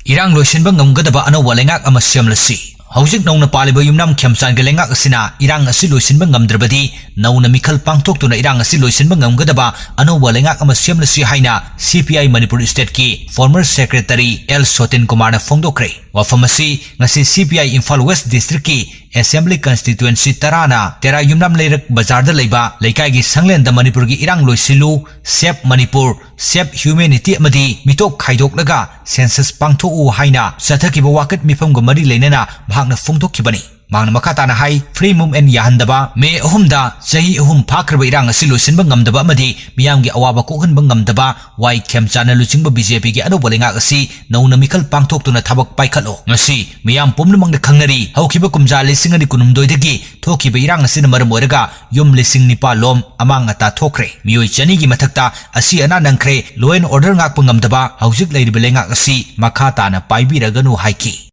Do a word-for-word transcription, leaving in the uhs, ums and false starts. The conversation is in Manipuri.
ꯏꯔꯥꯡ ꯂꯣꯏꯁꯤꯟꯕ ꯉꯝꯒꯗꯕ ꯑꯅꯧꯕ ꯂꯩꯉꯥꯛ ꯑꯃ ꯁꯦꯝꯂꯁꯤ꯫ ꯍꯧꯖꯤꯛ ꯅꯧꯅ ꯄꯥꯜꯂꯤꯕ ꯌꯨꯝꯅꯥꯝ ꯈꯦꯝꯆꯥꯟꯒꯤ ꯂꯩꯉꯥꯛ ꯑꯁꯤꯅ ꯏꯔꯥꯡ ꯑꯁꯤ ꯂꯣꯏꯁꯤꯟꯕ ꯉꯝꯗ꯭ꯔꯕꯗꯤ, ꯅꯧꯅ ꯃꯤꯈꯜ ꯄꯥꯡꯊꯣꯛꯇꯨꯅ ꯏꯔꯥꯡ ꯑꯁꯤ ꯂꯣꯏꯁꯤꯟꯕ ꯉꯝꯒꯗꯕ ꯑꯅꯧꯕ ꯂꯩꯉꯥꯛ ꯑꯃ ꯁꯦꯝꯂꯁꯤ ꯍꯥꯏꯅ C P I Manipur stateꯀꯤ former secretary L ꯁꯣꯇꯤꯟ ꯀꯨꯃꯥꯔꯅ ꯐꯣꯡꯗꯣꯛꯈ꯭ꯔꯦ꯫ ꯋꯥꯐꯝ ꯑꯁꯤ ꯉꯁꯤ C P I Imphal West districtꯀꯤ Assembly constituency ꯇꯔꯥꯅ ꯇꯦꯔꯥ ꯌꯨꯝꯅꯥꯝ ꯂꯩꯔꯛ ꯕꯖꯥꯔꯗ ꯂꯩꯕ ꯂꯩꯀꯥꯏꯒꯤ ꯁꯪꯂꯦꯟꯗ ꯃꯅꯤꯄꯨꯔꯒꯤ ꯏꯔꯥꯡ ꯂꯣꯏꯁꯤꯜꯂꯨ, Save Manipur, Save Humanity ꯑꯃꯗꯤ ꯃꯤꯇꯣꯞ ꯈꯥꯏꯗꯣꯛꯂꯒ census ꯄꯥꯡꯊꯣꯛꯎ ꯍꯥꯏꯅ ꯆꯠꯊꯈꯤꯕ ꯋꯥꯀꯠ ꯃꯤꯐꯝꯒ ꯃꯔꯤ ꯂꯩꯅꯅ ꯃꯍꯥꯛꯅ ꯐꯣꯡꯗꯣꯛꯈꯤꯕꯅꯤ꯫ ꯃꯍꯥꯛꯅ ꯃꯈꯥ ꯇꯥꯅ ꯍꯥꯏ, free movement ꯌꯥꯍꯟꯗꯕ, ꯃꯦ ꯑꯍꯨꯝꯗ ꯆꯍꯤ ꯑꯍꯨꯝ ꯐꯥꯈ꯭ꯔꯕ ꯏꯔꯥꯡ ꯑꯁꯤ ꯂꯣꯏꯁꯤꯟꯕ ꯉꯝꯗꯕ ꯑꯃꯗꯤ ꯃꯤꯌꯥꯝꯒꯤ ꯑꯋꯥꯕ ꯀꯣꯛꯍꯟꯕ ꯉꯝꯗꯕ ꯋꯥꯏ ꯈꯦꯝꯆꯥꯟꯅ ꯂꯨꯆꯤꯡꯕ BJPꯒꯤ ꯑꯅꯧꯕ ꯂꯩꯉꯥꯛ ꯑꯁꯤ ꯅꯧꯅ ꯃꯤꯈꯜ ꯄꯥꯡꯊꯣꯛꯇꯨꯅ ꯊꯕꯛ ꯄꯥꯏꯈꯠꯂꯣ꯫ ꯉꯁꯤ ꯃꯤꯌꯥꯝ ꯄꯨꯝꯅꯃꯛꯅ ꯈꯪꯅꯔꯤ, ꯍꯧꯈꯤꯕ ꯀꯨꯝꯖꯥ ꯂꯤꯁꯤꯡ ꯑꯅꯤ ꯀꯨꯟꯍꯨꯝꯗꯣꯏꯗꯒꯤ ꯊꯣꯛꯈꯤꯕ ꯏꯔꯥꯡ ꯑꯁꯤꯅ ꯃꯔꯝ ꯑꯣꯏꯔꯒ ꯌꯨꯝ ꯂꯤꯁꯤꯡ ꯅꯤꯄꯥꯜ ꯂꯣꯝ ꯑꯃꯥꯡ ꯑꯇꯥ ꯊꯣꯛꯈ꯭ꯔꯦ꯫ ꯃꯤꯑꯣꯏ ꯆꯅꯤꯒꯤ ꯃꯊꯛꯇ ꯑꯁꯤ ꯑꯅꯥ ꯅꯪꯈ꯭ꯔꯦ꯫ Law and order ꯉꯥꯛꯄ ꯉꯝꯗꯕ ꯍꯧꯖꯤꯛ ꯂꯩꯔꯤꯕ ꯂꯩꯉꯥꯛ ꯑꯁꯤ ꯃꯈꯥ ꯇꯥꯅ ꯄꯥꯏꯕꯤꯔꯒꯅꯨ ꯍꯥꯏꯈꯤ꯫